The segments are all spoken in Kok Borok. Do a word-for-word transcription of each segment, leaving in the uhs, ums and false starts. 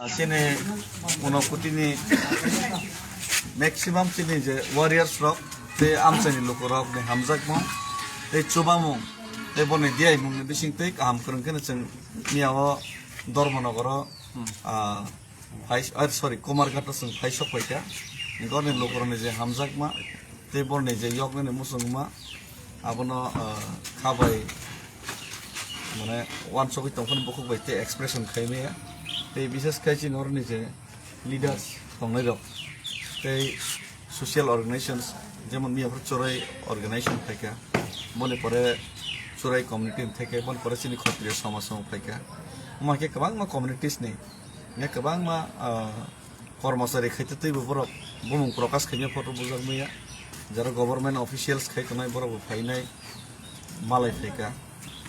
Chini Unakoti ni maximum chini je warriors rok tei amchaini luku rok ni hamjakmung tei chubamung tei boni diyaimung ni bising tei kaham kwrwng khe chwng miya o Dharmanagar o, ah, phai, ah, sorry, Kumarghat o chwng phai sok phaikha. Gorni luku rok ni je hamjakma tei borni je yoknani muchungma abono, ah, kha bai mane uansugwi tongphani bukhuk bai tei expression khaimaya. Tei bishes khai chini oroni je leaders tongnai rok tei social organizations, jemon miya phuru Chorai organization phaikha, boni pore Chorai community ni phaikha, boni pore chini Khotriya samaj rok phaikha. Omo hai khe kwbangma communities ni, ya kwbangma, ah, kormosari khaite teibo borok bumung prokash khaimya photo bujak maya. Jara government officials khai tongnai borok bo phainai, malai phaikha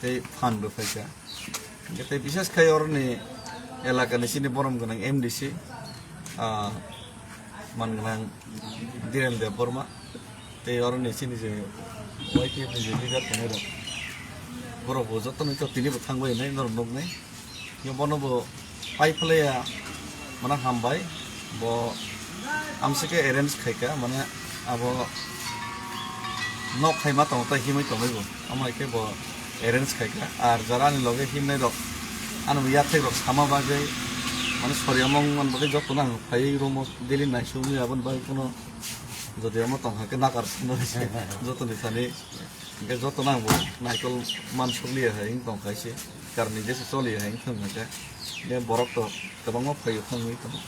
tei phan bo phaikha. Hingkhe tei bishes khai oroni elaka ni chini borom gwnang M D C, ah, man gwnang Dhiren Debbarma tei oroni chini je Y T F ni je leader tongnai rok, borok bo joto no tini bo thangbai nai norok nuknai. Yo bono bo pai phlaiya, mane hambai, bo amsike arrange khaika, mane abo nok khaima tongo, tai himwi tongwi bo, amo hai khe bo arrange khaika. Ar jara ani loge himnai rok, ani bo yathek rok sama bagwi, mane sori among man bagwi jotono ang phaiwi room o daily naisingwi aboni bagwi kuno jodi amo tongkha khe nakar phano joto ni thani. Hingke joto nang bo naikol mansukliya hai wng tong kaise, karni jesa choliya hai wng thang hingke, hingke borok to kwbangma phaio thangwi tongo.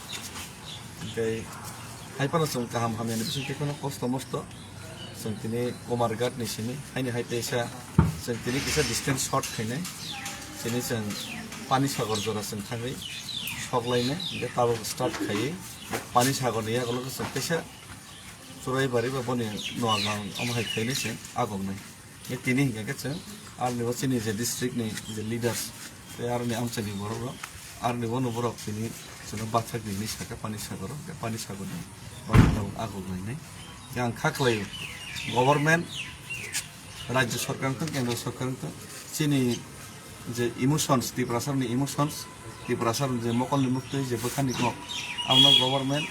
Hingke hai phano chwng kaham hamya ni bisingtwi phano kosto mosto chwng tini Kumarghat ni simi haini hai teisa chwng tini kisa distance short khainai, chini chwng Pani Sagar jora chwng thangwi sok lainai, hingke tabuk start khaiwi Pani Sagar ni yagulo chwng teisa Churaibari ba boni Noagang omo hai khainai se agomnai. Ye tini hingka khe chwng aroni bo chini je district ni je leaders tei aroni amchaini borok rok aroni bono borok tini chwngno bathak di hinwi sakha Pani Sagar o, hingke Pani Sagar ni borok rok agomnai nai. Yang kha khlai government Rajya Sarkar wngthung, Kendra Sarkar wngthung, chini je emotions, Tiprasa ni emotions, Tiprasa je mokol ni muktwi je bwkha ni kok, abono government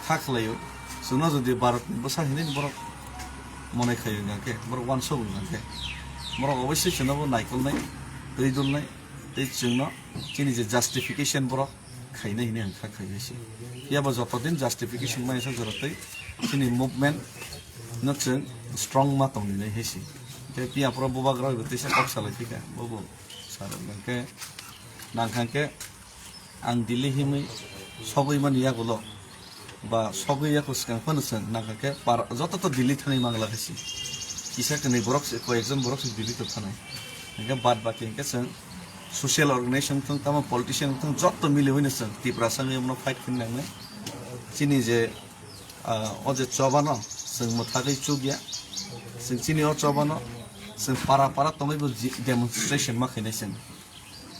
kha khlaio. Chwngno jodi Bharat ni bwsa hinwi borok monai khaio hwnkhe, borok uansuk hwnkhe, borok obossoi chwngno bo naikolnai, twi dulnai, tei chwngno chini je justification borok khainai hinwi ang kha khainai se. Phiya bo joto din justification maya sa jora tei chini movement no chwng strong ma tong nai hai se. Tei phiya phoro bubagra bai bo teisa kok salai thika, bo bo sar hwnkhe nang kha khe ang Delhi himwi sogwi mani yagulo ba sogwi yaku swkang phano chwng nang kha khe par-, joto to Delhi thangwi mangla hai se. Kisa kwnwi borok se, koi ekjon borok se Delhi to thanai. Hwnkhe bad baki hwnkhe chwng social organization wngthung, tamo politician wngthung, joto miliwi no chwng Tiprasa wngwi abono fight khaina nangnai. Chini je, ah, o je chobano chwng mwthagwi chukya, chwng chini o chobano chwng para para tongwi bo ji-, demonstration ma khainai chwng.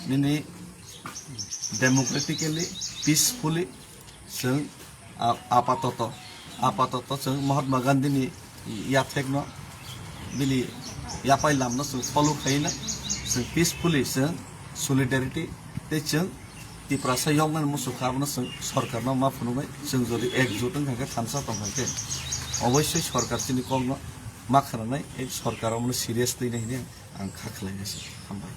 Nini democratically, peacefully, chwng, a-, apatoto, apatoto chwng Mahatma Gandhi ni yathekno, bini yapai lamno chwng follow khaina, chwng peacefully chwng solidarity tei chwng Tiprasa yoknani muchung kha abono chwng sorkarno ma phunuknai, chwng jodi ekjut wngkha khe thansa tongkha khe obossoi sorkar chini kokno ma khwnanai, ei sorkar omono serious twinai hinwi ang kha khlainai se. Hambai.